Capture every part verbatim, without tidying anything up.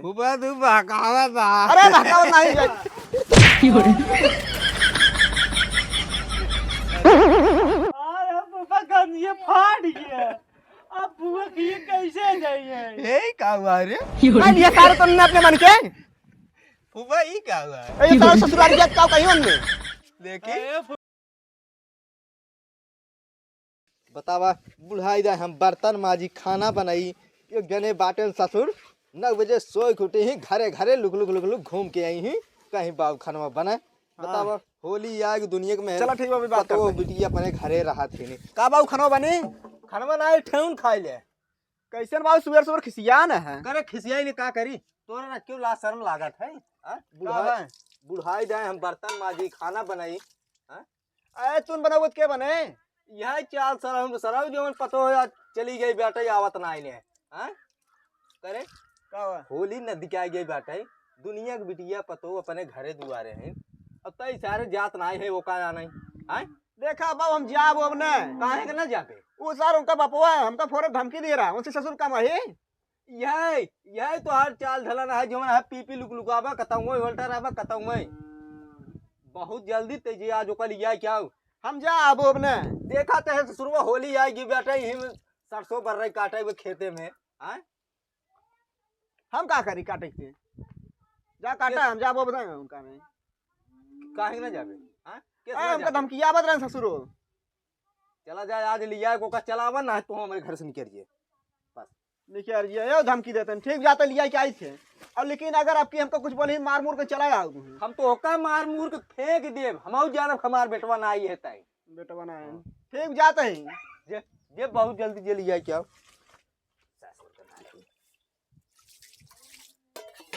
फूफा, तू बहकावा था। अरे, बहकावा नहीं है। अरे, फूफा, गंजिया फाट गया। अब फूफा के कैसे जाइए? ए, का हुआ रे? अरे, ये सारे तुमने अपने मन के? फूफा, ई का हुआ? ए, ये सारे ससुराल के का कहीं हमने? देखी। अरे, बतावा, बुढ़ाई जाए, हम बर्तन माजी, खाना बनाई, एक जने बाटेन ससुर, नौ बजे सोए के उठी ही, घरे घरे लुक लुक लुक लुक घूम के आई ही, कहीं बाबू खानवा बने। हाँ। बतावा, होली आए कि दुनिया के में चला ठीक बा, अभी बात पतोह करते हैं। बिटिया अपने घरे रहत ही नहीं। का बाबू खानवा बनी? खानवा ना, ठेहुन खाई ले। कैसन बाबू सुबह सुबह खिसिया न है? करे खिसियाई ने का करी? तोरा ना क्यों लाज शर्म लागत है? हाँ? का बुढ़ाई, है? बुढ़ाई जाए, हम बर्तन माजी, खाना बनाई, हाँ? अरे, तू न बनावत के बने? यह चाल सरऊ, सरऊ जवन पतोह आज चली गई बेटा, आवत ना आइले। हाँ? करे? का हुआ? होली नजदीक आ गई बाटे, दुनिया के बिटिया पतोह अपने घरे दुआरे हैं। अब तई सारे जात ना आए हैं, वो का जाना है? हाँ? देखा बाबू, हम जाब अब न। काहे के ना जाबे? वो सार उनका बपवा है, हमका फोरे धमकी दे रहा, उनसे ससुर कम है। यही, यही तोहार चाल ढलन है, जवन है पी पी लुक लुकाबा, कतौंगो होल्टर आबा, कतौंगो। बहुत जल्दी तेजी आज ओकर लिया क्या हो? हम जा आबो अपने। देखा ते है ससुरवा होली आएगी बेटा, यही में सरसों बर्रे काटे हुए खेते में, हाँ? हम का करी काटे के? जा काटा, के हम जाबो अपने उनका में। काहे के ना जाबे? हाँ? के आ, साथ हमका जाबे? धमकियावत रहन ससुरो। चला जाए, आज लिया को का चलावा ना, तो हमारे घर से निकल जाए। बस। निकल जाए, यो धमकी देते हैं। ठीक जाते लिया के आई थे। और लेकिन अगर आपकी हमको कुछ बोली, मार मूर के चला जाओ तुम। हम तो ओका मार मूर के फेंक देब। हम आउ जानब हमार बेटवा ना आई है ताई। बेटवा ना है। हाँ। ठीक जाते हैं। जे, जे बहुत जल्दी जे लिया के आओ।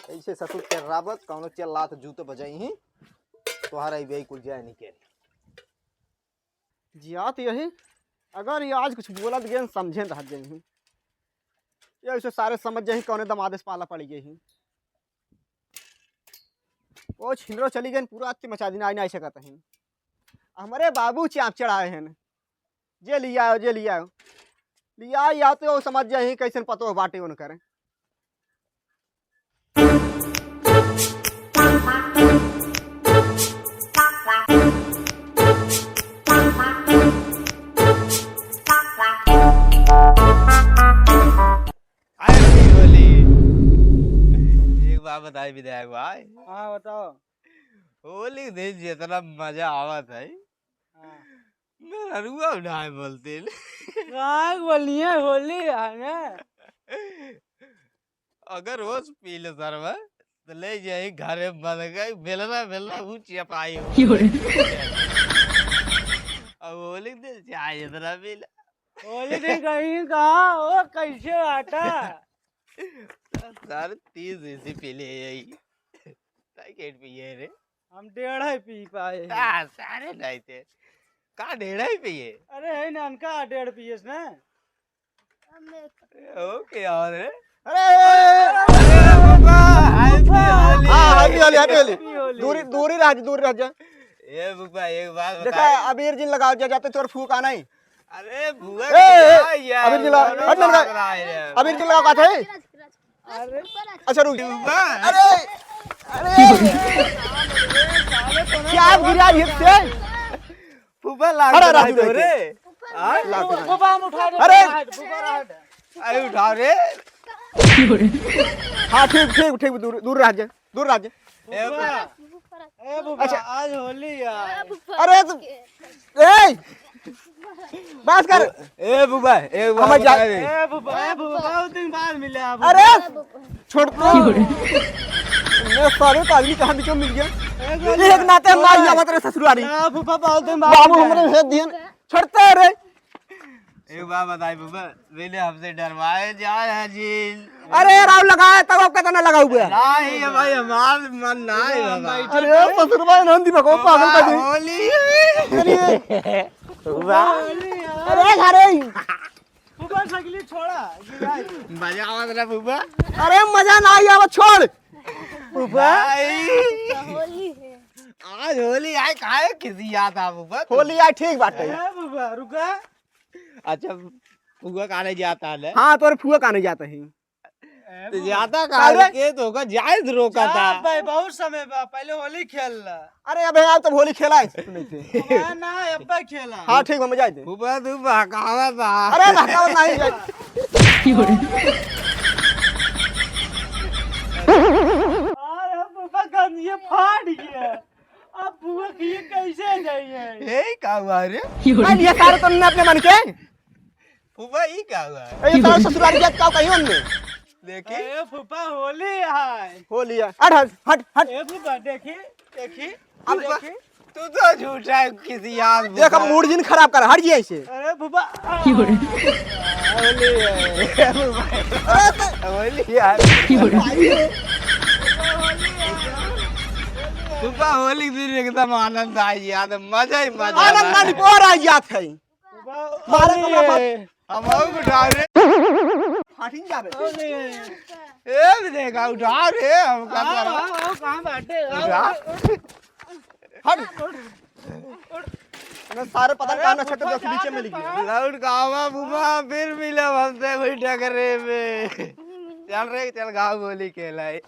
ऐसे ससुर के रावत कौनो चल लात जूत बजाई ही। तोहरा ई बेई कुल जाए निकल। जियात यही, अगर ये आज कुछ बोलत गए न समझे न रह जाई ही। ये ऐसे सारे समझ जाई कौने दमाद से पाला पड़ गई ही। ओ छिनरो चली गई न, पूरा अत्ती मचा दिन, आई नहीं सकत ही। हमरे बाबू चाप चढ़ाए हैं, जे लिया आओ, जे लिया आओ, लिया आओ तो समझ जाई कैसन पतोह बाटे उनकर। अरे होली, एक बात बताई विधायक भाई। हाँ, बताओ। होली के दिन जितना मजा आवत है, हाँ। मेहररुआ उठाए बोलते। काहे बोलिए, होली है ना। अगर होश पी ले सरवा, तो ले जाई घरे बंद कर, बेलना, बेलना, ऊ चपाई हो। क्यों रे? अब होली के दिन चाहे जितना पी ले। होली दिन कहीं कहा, ओ, कैसे बाटा? सारे तीस इसी पी ले यही। ताई केट पिए रे? हम डेढ़ ही पी पाए। आ, सारे नहीं थे। का डेढ़ ही पिए? अरे है ना, अनका डेढ़ पिए ना। ओके यार, है? अरे, अरे, अरे, बाबा, happy होली। हाँ, happy होली, happy होली। Happy होली। दूरी, दूरी रह जा, दूरी रह जा। ए बुबा, एक बात देखा, बताए। अबीर जिन लगाओ जा, जाते तोर फूक आना ही। अरे बुआ, ए, ए, क्या यार, अबीर जिन लगा, दोनों हट ना, भाग रहा है यार। अबीर जिन लगा, बात है? अरे। अच्छा, रुक। बुआ। अरे, अरे। क्या गिरा ये से? फूफा लाग अरे, रहा है राजू तो लेके। रे। हाँ? लाग रहा है। फूफा हम उठा दे, अरे। फूफा हट, फूफा हट। अरे उठाओ रे। हाँ, ठीक, ठीक, ठीक, दूर, दूर रह जा, दूर रह जा। ए फूफा। ए फूफा, अच्छा। आज होली यार। अरे तू, ए, बस कर। ए फूफा, ए फूफा, हमार जा- बता दे। ए फूफा, ए फूफा, बहुत दिन बाद मिले आप। अरे, छोड़ तो। ये सारे तो आदमी कहाँ बीचों मिल गया? ए, एक नाते हम मार जावत रहे ससुरारी। ना, फूफा, बहुत दिन बाद बाबू मिले। हमरे भेज दिए। छोड़ते रे। एक बात बताई फूफा, पहले हमसे डरवाए जा रहा जी। अरे, राव लगाए, तब अब कितना लगा हुआ है? नहीं, ये भाई, हमार मन ना है बाबा। अरे, ससुर भाई, नंदी बको, पागल कर दी। होली। अरे, फूफा। अरे, घरे। फूफा, सगली छोड़ा, गिराई। मजा आवत रहा फूफा। अरे, मजा ना आई, अब छोड़। फूफा। भाई। होली है। आज होली आए, काहे खिसियात है फूफा? होली आए, ठीक बात है। ए फूफा, रुका। अच्छा, फूफा काने जाता है? हाँ, तोरे फूफा काने जाता है। ए, तो ज्यादा का रे? के तो का जायज रोका जा था। भाई, बहुत समय बा, पहले होली खेल ला। अरे अबे, आप तो होली खेला है, नहीं थे। ना, ना, अब्बा खेला। हाँ, ठीक बा, मजा आइते। फूफा, तू बहकावा था। अरे, बहकावा नहीं जाए। अरे, फूफा, गंज ये फाट गया। अब फूफा, ये कैसे जाइए? ए, का हुआ रे? अरे, ये सारे तुमने अपने मन के? फूफा, ई का हुआ? ए, ये सारे ससुराल के का कहीं हमने? देखी। ए, फूफा, होली है। होली है। हट, हट, हट, हट। ए, फूफा, देखी, देखी, अब देखी। तू तो झूठा है, किसी यार देख, अब फूफा। मूड जिन खराब कर, हट जाइए इसे। अरे, फूफा। होली है। अरे, तो होली यार। भाई हो। फूफा, होली के दिन एकदम आनंद आ गया, तो मजा ही मजा आनंद आ। नहीं, बोर आ जात है। मारे तो ना मार। हम आऊ उठा रे। फाटिन जाबे। ए, भी देखा, उठा रे, हम का आओ, करा? आओ, आओ, कहाँ बाटे? आओ। उठा। हट। ना सारे पता अरे, कहाँ ना छटे फूफा, जो बीचे में लिख गया। लौट गावा बुबा, फिर मिले हमसे वही डगरे में। चल रे, चल गाँव गोली खेलाई।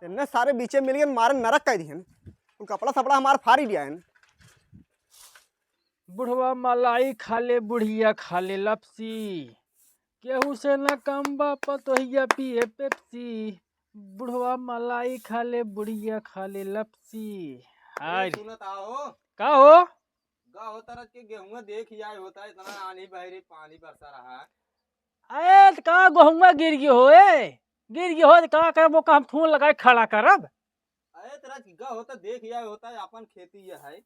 इन्ने सारे बीचे मिल गए, मारे नरक कर दिहन। उन कपड़ा सपड़ा हमार फाड़ी लिया है। बुढ़वा मलाई खा ले, बुढ़िया खा ले लपसी, केहू से न कम बा पतोहिया पिए पेप्सी। बुढ़वा मलाई खा ले, बुढ़िया खा ले लपसी। ए, हाय रे। सुनत आओ। का हो? गा होता रह के गेहुआ देख ही आए होता, इतना आनी बहरी पानी बरसा रहा है। अरे, त का गेहुआ गिर गयो हो, ए? गिर गयो हो, त का करब, ओका हम थून लगाए खड़ा करब? अरे, तेरा गा होता देख ही आए होता है, अपन खेती यह है।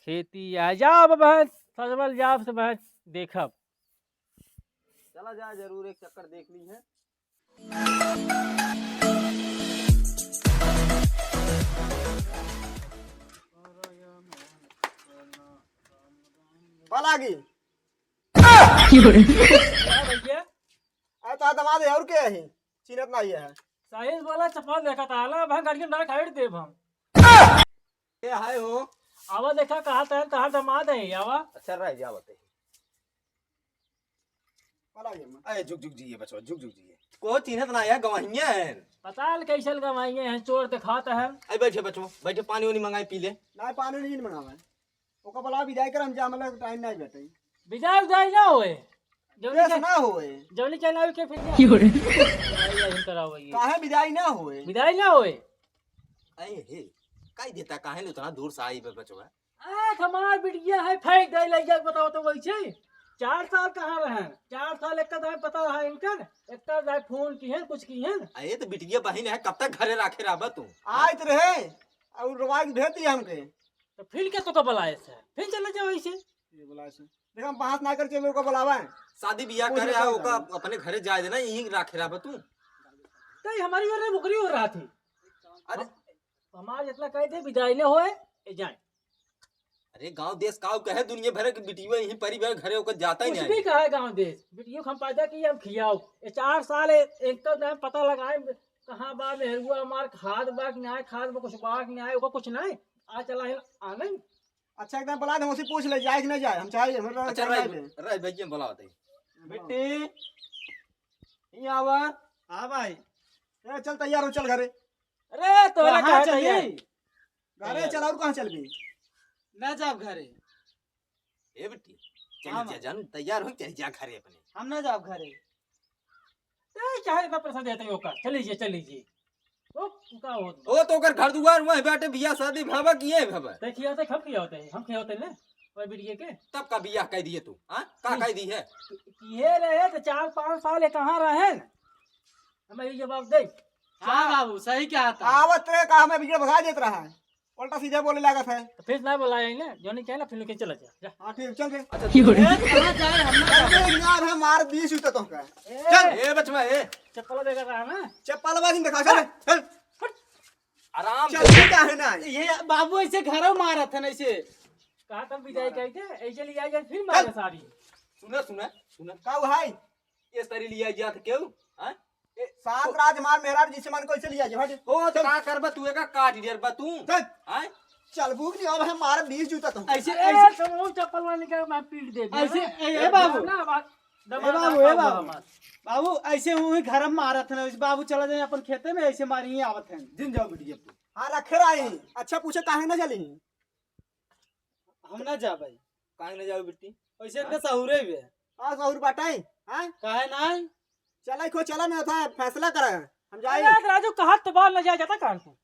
खेती यह है, जाओ अब बहन, सजवल जाओ से बहन, देखब। चला जाए, जरूर एक चक्कर देख ली है। पलागी। का भैया? अरे तो दमाद है, और क्या है? चिन्हत नहीं है। सही से बोला, चप्पल देखा था, हाला, भाई, गाड़ियों डाल हाइट देब हम। ए, हाय हो। आवा देखा, कहा तहन तहार दमाद है, आवा। अच्छा, रह जा, बते। पलागी अम्मा। अरे, जुग, जुग जिए बचवा, जुग, जुग जिए। को चिन्हत ना है, गवाहिया है। पता न कैसे गवाहिया है, चोर दिखात है। अरे, बैठे बचवा, बैठे, पानी वानी मंगाए, पी ले। ना, पानी नहीं मंगावा है। ओका बोला, विदाई कर, हम जा, मतलब, टाइम नहीं बैठे। विदाई, विदाई ना होए। जौनी कैसे के-, ना होए? जौनी के ना होए के फिर क्या? क्यों रे? विदाई नहीं करावइए। काहे विदाई ना होए? विदाई ना होए। अरे हे, काई देता, काहे ले उतना दूर से आई बे बचवा? आ, हमार बिटिया है, फेंक दे ले जा, बताओ तो वैसे। चार साल कहाँ रहे? चार साल एक का दाएं पता रहा इनकर, एक का दाएं फोन की है, कुछ की है। अरे तो बिटिया बहिन है, कब तक घरे राखे रहबा तू? आए तो रहे, और रोवा के भेज दिया हमके। तो फिर क्या तो का बुलाए से? फिर चले जाओ ऐसे। ये बुलाए से। देखा, हम बात ना कर चलो, ओका बुलावा है। शादी बियाह पूछ करे लेता है, हूँ, ओका जाने। अपने घरे जाए देना, यहीं राखे रहबा तू। तो ये हमारी ओर ओकरी ओर रहा थी। अरे। हम, हमार जितना कहे थे, विदाई ले होए, ए जाए। अरे, गांव देश काऊ कहे, दुनिया भर के बिटिया यहीं परी भर घरे ओकर जाता ही कुछ नहीं। भी कहे गांव देश, बिटिया को हम पैदा किए, हम खियाओ। ये चार साल है, एक तो ना पता लगाए, कहाँ बा मेहरुआ हमार, खाद बा कि ना, खाद बा, कुछ बा कि ना, ओकर कुछ नहीं। आ चला है, आ नहीं। अच्छा, एकदम बुला दे, उसे पूछ ले, जाए कि नहीं जाए, हम चाहे, हम अच्छा, रह, रह, रह भैया, बुलाओ दे। बेटी, ये आवा। हाँ भाई। ए, चल, तैयार हो, चल घरे। अरे, तोरा कहाँ कहाँ चली? तैयार? घरे चल, और कहाँ चलबी? ना जाब घरे। ए बेटी, चल हाँ जा, भाई। जान, तैयार हो, चल जा घरे अपने। हम ना जाब घरे। ए, चाहे इतना पैसा देते हो का? चल लीजिए, चल लीजिए। ओ, का होत बा? ओ, तो ओकर घर दुआर वहीं बाटे, बियाह शादी भवा कि ये भवा? ते खियाते, हम खियाते हैं, हम खियाते ना, ओए बिटिया के। तब का बियाह कह दिए तू, हाँ? का हम्म। कह दी है? कि-, किए रहे तो चार पाँच साल ये कहाँ रहे? हमें ये जवाब दे। हाँ बाबू, सही कहा था। आवत रहे, का हमें बिगड़ भगा देत रहा है। उल्टा सीधा बोले लागत है। तो फिर ना बोला यही ना, जो नहीं कहे ना, फिर लेके चला जा, जा। हाँ, ठीक, चल बे। अच्छा, की हो रही? ए, कहाँ जाए, हम ना अरे, यार, हम मार बीस जूता तो का। ए, चल। ए, बचवा, ए। चप्पल बेकार रहा ना। चप्पल बाजी दिखा, चल, चल। आराम चल, से। ये क्या है ना? ये बाबू ऐसे घरों मारत है ना, ऐसे। कहा तब विदाई कही थे, ऐसे ले आई जाए, फिर मारे चल। सारी। सुना, सुना, सुना। का हुआ है? ये सारी लिया जात केहू, हाँ? ए, सात तो राज मार मेहरारू जिसे मन को इसे लिया जा, हट। हो, तो चल। का करबा तू, एका काट दियर बा तू? चल। हाँ? चल, भूख नहीं, अब हम मारे बीस जूता तो। ऐसे, ए, ऐसे। तो वो चप्पल वाले का मैं पीट दे दिया ऐसे, ना। ए, ए, बाबू। ना, बात। दमाद ए बाबू, ए बाबू। हमार। बाबू, ऐसे वही घर में मारत है ना, बाबू चला जाए अपन खेते में, ऐसे मारी ही आवत है। जिन जाओ बिटिया तू। हाँ, रखे रही। अच्छा पूछे काहे ना चली? हम ना जाबे। काहे ना जाओ बिट्टी? वैसे इनका सहूरे भी है। हाँ, सहूर बाटे। हाँ? काहे ना? चला खो, चला ना था, फैसला करा। हम जाए। अरे राजू, कहा तो बाल ना जाए, जाता कहाँ तू?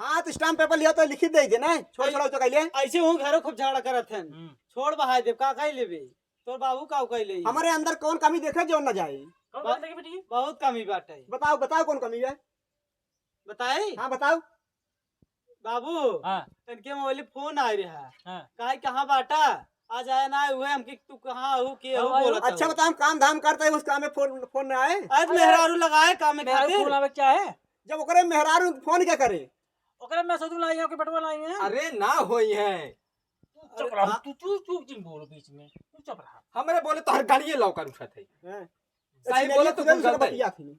हाँ, तो स्टाम्प पेपर लिया तो लिखित दे दे ना, छोड़ ऐ-, छोड़ा तो कह ले। ऐसे हूँ घरों खूब झगड़ा करत हैं। हम्म। छोड़ बहाय देब, का कह लेबे? तोर बाबू का कह ले? हमारे अंदर कौन कमी देखे जो ना जाए? कौन बा-, कमी देखे बेटी? बहुत कमी बाटे। बताओ, बताओ कौन कमी है? बताई? हाँ, बताओ। बाबू, हाँ। तनके मोबाइल फोन आए रहा। हाँ। काहे कहाँ बाटा? आज आया ना हुए हमके, तू कहाँ हो, के हो, हाँ, बोलत अच्छा हो। बताओ, हम काम धाम करते हैं, उस काम में फोन, फोन ना आए? आज अरे, मेहरारू लगाए काम में मेहरारू खातिर। फोन आवे क्या है? जब ओकरे मेहरारू फोन क्या करे? ओकरे में ससुर लाई है, ओके बेटवा लाई है। अरे ना होई है। तू चुप अरे, रहा, आ- तू, तू चुप जिन बोलो बीच में, तू चुप रहा। हमरे बोले तो हर गालिए लौकर उठत है। हैं? सही बोले तो कुछ गलत है। बतियात ही नहीं।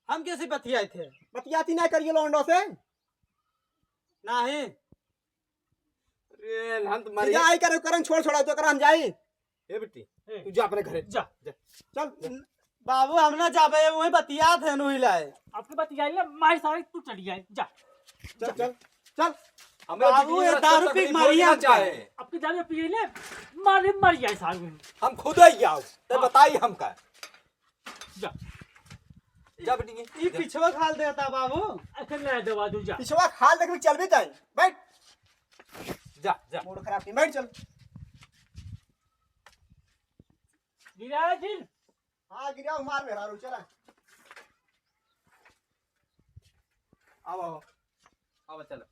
हम कैसे बतियाए थे? बतियाती ना करिए लौंडो से। नाही। अरे, हम तुम्हारी सीधा आई करे, करन छोड़ छोड़ा तो कर हम जाई। ए बेटी, ए। तू जा अपने घरे। जा। जा। चल। बाबू, हम ना जाबे, वही बतियात है, वही लाए। आपके बतियाई ले, मार सारे तू चली जाए, जा। चल, चल, चल। हमें बाबू, बिटिया ये का दारू पी तकलीफ मारी होना हमके। चाहे। आपके दारू पी ले, मारे मर जाए सारे। हम खुद ही आओ, तो हाँ। बताई हमका। जा। जा बेटी, ई जा। पिछवा खाल देता बाबू। अच्छा, ले दवा दू, जा। पिछवा खाल देख के चल भी जाए। बैठ। जा, जा। मूड खराब नहीं, बैठ चल। गिरा दिन। हाँ, गिरा मार मेहरारू, चला। आओ, आओ। आओ, चलो।